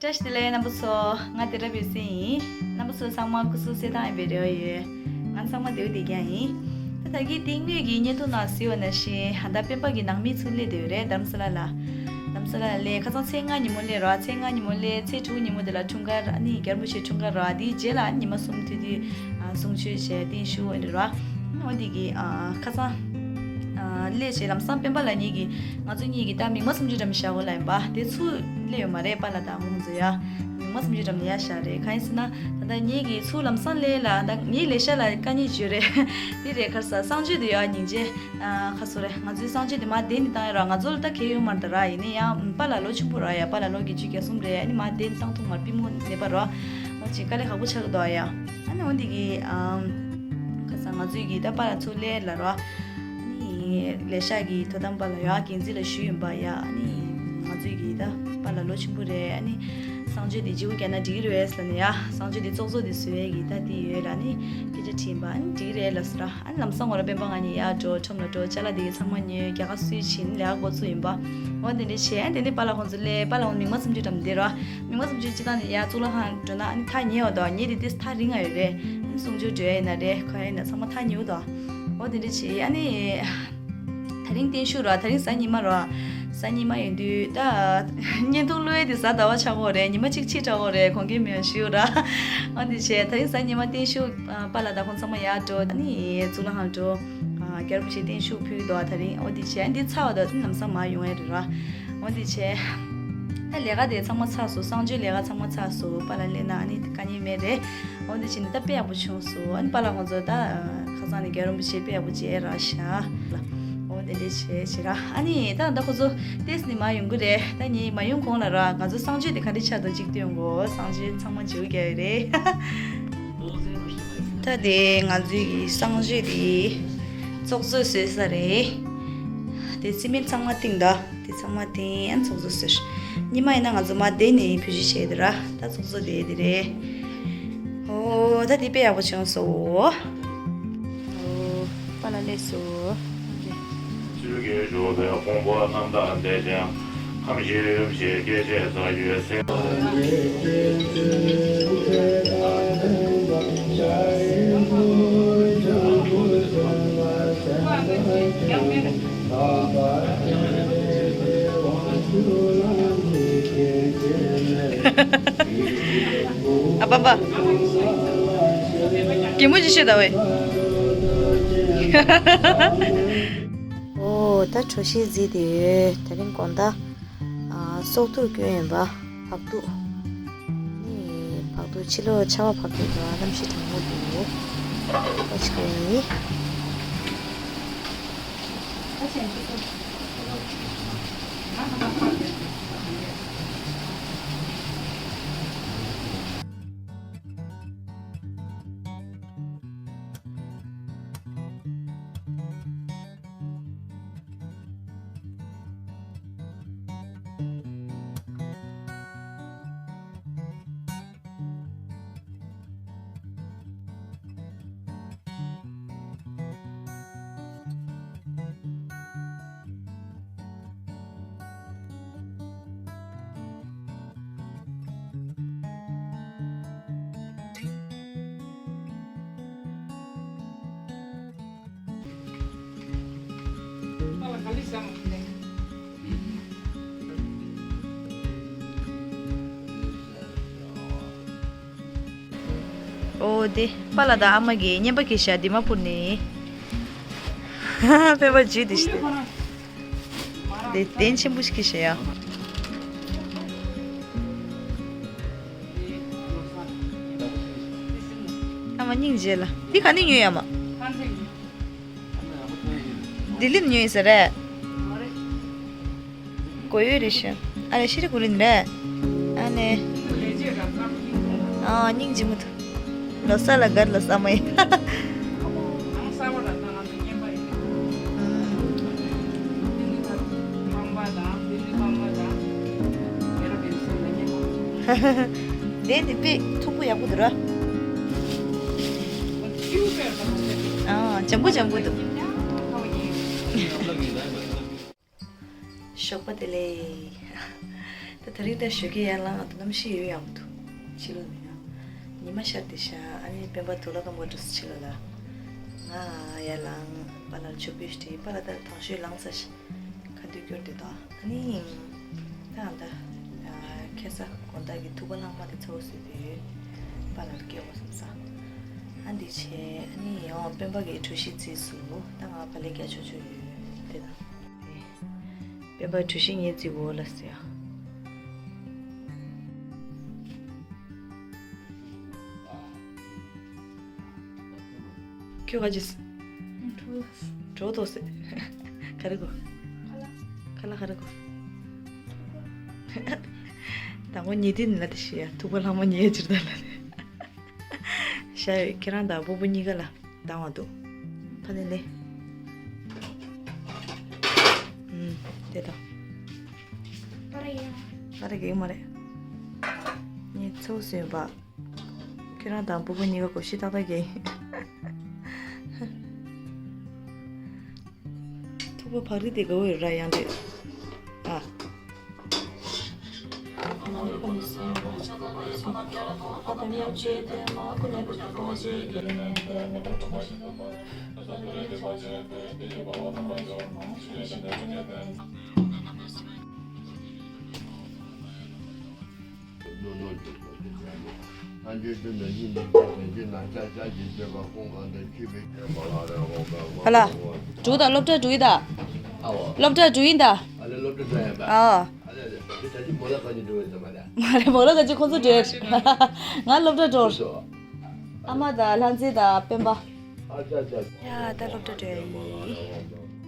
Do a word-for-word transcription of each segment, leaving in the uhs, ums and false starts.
བཀྲ་ཤིས་བདེ་ལེགས་རྣམ་པ་ཚོ། ང་དེ་རབ་ཡོད་སེ་ཡིན། རྣམ་པ་ཚོ་ཚང་མ་སྐུ་གཟུགས་གསལ་ཐང་ཡིན་པའི་རེ་བ་ཡོད། ང་ཚང་མ་བདེ་པོ་བསྡད་ཀྱང་ཡིན། ད་ད་གིན་དེ་སྔོན་གྱི་བརྙན་ཐུང་ནང་གཟིགས་པ་ནང་བཞིན་ཧ་ད་སྤེན་པ་གི་ནང་མི་ཚུར་སླེབས་བསྡད་ཡོད་རེད། རྡ་རམ་ས་ལ་ལ། རྡ་རམ་ས་ལ་ལ་སླེབས། ཁ་སང་ཚེས་ལྔ་ཉིན་མོ་སླེབས་ར། ཚེས་ལྔ་ཉིན་མོ་སླེབས། ཚེས་དྲུག་ཉིན་མོ་དེ་ལ་འཁྲུངས་སྐར། ཨ་ནི་རྒྱལ་པོ་ཆེའི་འཁྲུངས་སྐར་ར། དེའི་རྗེས་ལ་ཉི་མ་གསུམ་ཐུག་དུས་གསུང་ཆོས་བྱས་བརྟན་བཞུགས་འོ་འདི་ར། འོ་འདི་གི་ཁ་སང་སླེབས་བྱས་ལམ་སང་སྤེན་པ་ལགས་གཉིས་ཀྱིས་ང་ཚོ་གཉིས་ཀྱིས་ད་མིག་དམར་སུམ་ཅུ་འགྲམ་བཞག་དགོས་ལབ་ཡིན་པ། དེ་ཚུར་སླེབས་ཡོད་མ་རེད། པཱ་ལགས་དང་ཁོང་ཚོ་ཡ། མིག་དམར་སུམ་ཅུ་འགྲམ་ལ་ཡ་བཞག་རེད། གང་ཡིན་ཟེར་ན་ད་ལྟ་ངེད་ཀྱིས་ཚུར་ལམ་སང་སླེབས་ལ། ད་ངའི་ལས་ཤག་ལ་དཀའ་ངལ་ཅིག་ཡོད་རེད། དེ་རེད། ག་རེ་ཟ། གསང་སྤྱོད་དེ་ཡ་སྙིང་རྗེ། ཁ་སོ་རེད། ང་ཚོའི་གསང་སྤྱོད་དེ་མར་འདེད་ནས་བཏང་ཡོད་ར། ང་ཚོ་ལ་ད་གལ་ཡོད་མ་རེད་ད་ར། ཡིན་ན་ཡང་པཱ་ལགས་ལོ་ཆུང་པོ་ར་ཡ། པཱ་ལགས་ལོ་བརྒྱད་ཅུ་གྱ་གསུམ་རེད། ཨ་ནི་མར་འདེད་ནས་བཏང་ཐུབ་མ་རེད། པུས་མོ་ནད་པ་ར། འོ་ཅིག་དཀའ་ལས་ཁག་པོ་ཆགས་ཀྱི་འདུག་ཨ་ཡ། ཨ་ནི་འོ་འདི་གི་ཨམ། ཁ་སང་ང་ཚོས་ཀྱིས་ད་པཱ་ལགས་ཚུར་སླེབས་ལབ་ར། ཨ་ནི་ལས་ཤག་གི་དོ་དམ་པ་ལགས་ཡ་འགན་འཛིན་ལ་ཞུས་ཡིན་པ་ཡ། ཨ་ནི་ང་ཚོས་ཀྱིས་ད་པཱ་ལགས་ལོ་ཆེན་པོ་རེད། ཨ་ནི་གསང་སྤྱོད་དེ་བརྗེ་པོ་བརྒྱབ་ན་འགྲིག་གི་རེད་ཟེར་ལབ་ནས་ཡ། གསང་སྤྱོད་དེ་ཚོགས་གཙོ་དེ་བཟོ་ཡས་ཀྱི་ད་དེ་ཡོད་ལ། ཨ་ནི་སྐད་ཆ་དྲིས་ཡིན་པ། ཨ་ནི་འགྲིག་གི་རེད་ལབ་ཟེར་ར། ཨ་ནི་ལམ་སང་ངོ་ར་སྤེན་པ་ང་གཉིས་ཡར་འགྲོ། ཁྲོམ་ལ་འགྲོ། ཅ་ལག་དེ་གི་ཚང་མ་ཉོས། རྒྱལ་ཁ་སུས་བྱིན། ལས་ཀ་འགོ་བཙུགས་ཡིན་པ། འོ་དེ་འདྲ་བྱས། ཨ་ནི་དེ་ནས་པཱ་ལགས་ཁོང་ཚོ་སླེབས། པཱ་ལགས་ཁོང་མིག་དམར་སུམ་ཅུ་འགྲམ་བསྡད་ར། མིག་དམར་སུམ་ཅུ་སྤྱི་བཏང་ནས་ཡར་གཙུག་ལག་ཁང་འགྲོ་ན་ཨ་ནི་ཐག་ཉེ་བ་འདུག་ངེད་དེ་ཏོག་ཙམ་ཐག་རིང་ང་ཡོད་རེད། ཨ་ནི་གསུང་ཆོས་འགྲོ་ཡ་ཡིན་ན་རེད། ག་ཡ་ཡིན་ན་ཚང་མ་ཐག་ཉེ་བོ་འདུག་འོ་དེ་འདྲ་བྱས། ཨ་ནི་དེ་རིང་བརྟན་བཞུགས་ར། དེ་རིང་གཟའ་ཉི་མ་ར། གཟའ་ཉི་མ་ཡིན་དུས་ད་བརྙན་ཐུང་བླུག་ཡ་དེ་གཟའ་ཟླ་བ་ཆགས་ཀྱི་ཡོད་རེད། ཉི་མ་གཅིག་ཕྱི་དྲགས་ཀྱི་ཡོད་རེད། དགོངས་འགལ་མེད་པ་ཞུ་ར། འོ་དེ་བྱས་ད་རིང་གཟའ་ཉི་མ་བརྟན་བཞུགས། པཱ་ལགས་དང་ཁོང་ཚང་མ་ཡར་འགྲོ། ཨ་ནི་གཙུག་ལག་ཁང་འགྲོ། རྒྱལ་པོ་ཆེ་བརྟན་བཞུགས་ཕུལ་འདུག་ད་རིང་འོ་དེ་བྱས། ཨ་ནི་འདི་ཚར་བ་དང་ལམ་སང་མར་ཡོང་ཡ་རེད་ར། འོ་དེ་བྱས། ད་ལས་ཀ་དེ་ཚང་མ་ཚར་སོང་། གསང་སྤྱོད་ལས་ཀ་ཚང་མ་ཚར་སོང་། པཱ་ལགས་སླེབས་ན་ཨ་ནི་དཀའ་ངལ་མེད་རེད། འོ་དེ་བྱས་ནས་ད་དཔེ་ཡག་པོ་བྱུང་སོང་། ཨ་ནི་པཱ་ལགས་ཁོང་ཚོ་ད་ཁ་སང་ནས་རྒྱལ་བ་རིན་པོ་ཆེ་དཔེ་ཡག་པོ་མཇལ་རག་ཤག་འོ་དེ་འདྲ་བྱས་བྱས་ར། ཨ་ནི་ད་ད་ཁོ་ཚོ་ཏོག་ཙམ་ནས་མར་ཡོང་གི་རེད། ད་ངས་མ་ཡོང་གོང་ལ་ར་ང་ཚོ་གསང་སྤྱོད་དེ་ག་འདྲ་ཆགས་འདུག་ཅིག་སྟོན་གོ། གསང་སྤྱོད་ཚང་མ་བརྗེ་པོ་བརྒྱབ་ཡོད་རེད། ད་དེ་ང་ཚོའི་གི་གསང་སྤྱོད་དེ་ཚོགས་གཙོས་བཟོས་ས་རེད། དེ་སི་མེན་ཚང་མ་བཏིང་ད། དེ་ཚང་མ་བཏིང་། ཨ་ནི་ཚོགས་གཙོ་ཟེར། ཉི་མ་ཡིན་ན་ང་ཚོ་མར་བསྡད་ནས་བེད་སྤྱོད་བྱས་དེ་ར། ད་ཚོགས་གཙོ་དེ་དེ་རེད། ཨོ་ད་དེ་དཔེ་ཡག་པོ་བྱུང་སོང་། ཨོ་པཱ་ལགས་སླེབས་སོང་། ཆོས་ཀྱི་ཞུ་བའི་དཔུང་པ་རྣམ་དག་འདས་ཀྱང་། ཁམས་ཞིག་ཡུམ་ཞིག་སྐྱེ་མཆེད་རྩ་རྒྱུད་སེམས། ཨ་པ་པ། གད་མོ་ཅིག་བཤད་ད་ཝེ། ཨོ་ད་གྲོ་ཞིབ་བརྫིས་ཏེ་ཡོད། དེ་རིང་དགོང་དག་ཨ་སོག་ཐུར་སྐྱོན་ཡིན་པ། བག་ཐུག་ནི་བག་ཐུག་ཕྱི་ལོགས་ཆར་པ་བབས་ཏེ་འདུག་གནམ་གཤིས་གྲང་མོ་འདུག་ཨོ་ཅིག་ཡིན། ཨོ་དེ་པཱ་ལགས་དང་ཨ་མ་གིས་རྔན་པ་སྐྱེལ་ཤག་དི་མ་པུར་ནས། ཕེབས་པ་བརྒྱུད་དེ་ཤི། དེ་གདན་ཆེན་པོ་ཞིག་སྐྱེལ་ཤག་ཡ། ཨ་མ་སྙིང་རྗེ་ལ། འདི་ག་ནས་ཉོས་ཡ་མ། ལྡི་ལི་ནས་ཉོས་ཡིན་ས་རེད། གོ་ཡོད་རེད་ཤི། ཨ་རེ་ཤི་རི་གུ་རིན་རེད། ཨ་ནེ། ཨ་སྙིང་རྗེ་མོ་ཐུ། ལོ་གསར་ལ་གར་ལ་ས་མ་ཡིན། དེ་ནི་དཔེ་མཐུག་པོ་ཡག་པོ་འདུག་ར། ཨ་འཇམ་པོ་འཇམ་པོ་འདུག་ཞོགས་པ་བདེ་ལེགས། ད་ད་ རིང་ད་ཞོགས་ཀས་ཡར་ལངས་འདུག་གནམ་གཤིས་ཡོད་ཡག་པོ་འདུག་ཕྱི་ལོགས་ནས་ཡང་ཉི་མ་ཤར་བསྡད་ཤག་ཨ་ནི་སྤེན་པ་དུག་ལྭ་སྒམ་པོ་འགྲོ་སོང་ཕྱི་ལོགས་ལ། ང་ཡར་ལངས་པཱ་ལགས་ལ་མཆོད་འབུལ་ཞུ་དེ་པཱ་ལགས་ད་དང་ཤོས་ལངས་ཚར་ཤག་ཁ་ཐུག་སྐྱོར་དེ་དང་ཨ་ནི། ད་ཨ་ད། ཁ་སང་དགོང་དག་གི་ཐུག་པ་ལྷག་མ་དེ་ཚ་བོ་བཟོས་པའི་པཱ་ལགས་ལ་སྐྱེལ་དགོས་བསམ་ས། ཨ་འདི་བྱས་ཨ་ནི་ཡང་སྤེན་པ་གི་གྲོ་ཞིབ་རྩིས་སུ་ད་ང་བག་ལེབ་རྒྱག་ཆོག་ཆོག་ཡོད་དེ་དང་། སྤེན་པ་གྲོ་ཞིབ་ངས་རྩིས་འོ་ལ་ཟེར། ཁྱོད་ག་ཅི། གྲོ་ཏོག་སེ། ག་རེ་གོ། ཁ་ལག་ག་རེ་གོ། དང་པོ་ཉལ་དུས་ནི་ལ་དེ་ཤི་ཡ་ཐུག་པ་ལྷག་མ་ཉལ་ཡ་ཅིར་ད་ལ་ནི། ཤ་ཡོད་ཁྱེད་རང་དང་སྤོ་བོ་གཉིས་ཀ་ལ་དང་བ་འདུག་ཕ་ནི་ལེ། ཨུམ། དེ་དང་། ཨ་ར་ཡ། ཨ་ར་གེགས་མ་རེད། ངས་ཚོ་ཟོས་པ། ཁྱེད་རང་དང་སྤོ་བོ་གཉིས་ཀ་གོ་ཤི་ཏག་ཏག་གི། ཐུག་པ་བག་རིལ་དེ་དགའ་བོ་ཡོད་ར་ཡང་དེ། ཨ། ཨ་ལ། འབྲུག་དང་སློབ་གྲྭ་འགྲོ་ཡི་ད། སློབ་གྲྭ་འགྲོ་ཡི་ད། ཨ། མ་རེད་མོ་ལ་ག་ཅི་ཁོང་ཚོ་འགྲོ་ཡི། ང་སློབ་གྲྭ་འགྲོ། ཨ་མ་དང་ལྷ་མཛེས་དང་སྤེན་པ། ཡ་ད་སློབ་གྲྭ་འགྲོ་ཡི།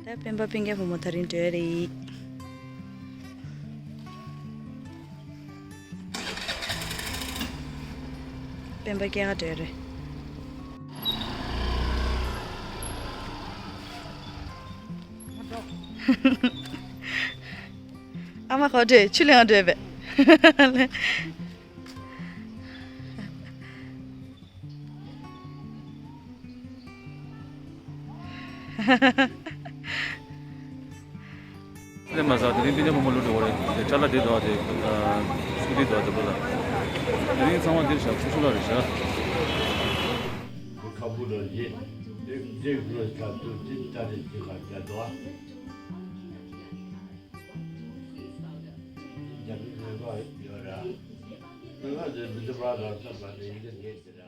ད་སྤེན་པ་སྤུན་ཀྱག་བུ་མོ་དེ་རིང་འགྲོ་ཡི་རེད། སྤེན་པ་སྐྱེལ་ག་འགྲོ་རེད། ཨ་མ་ཁོ་འགྲོ་ཆུ་ལེན་ག་འགྲོ་བས། ལས་མ་ཟ་དེ་རིང་སྤུན་ཀྱག་བུ་མོ་ལོ་འགྲོ་བ་རེད། དེ་ཅ་ལག་དེ་དོ་དེ་སུ་དེ་དོ་དེ་པ་ལ། དེ་རིང་ཚང་མ་འདིར་བཞག་ཆུ་ཆུ་ལ་རེད་བཞག་ཁ་བུ་ལ་ཡེ། དེ་དེ་གུ་ལ་ཁ་ཏུ་དེ་ཏ་རེ་དེ་ཁ་རྒྱ་དོ། རྒྱ་མི་མེད་པ་ཡོད་ར། མེད་པ་དེ་མི་འདུག་པ་ལ་ཐབས་པ་དེ་ཡིན་དེ་ངེས་དེ་ར།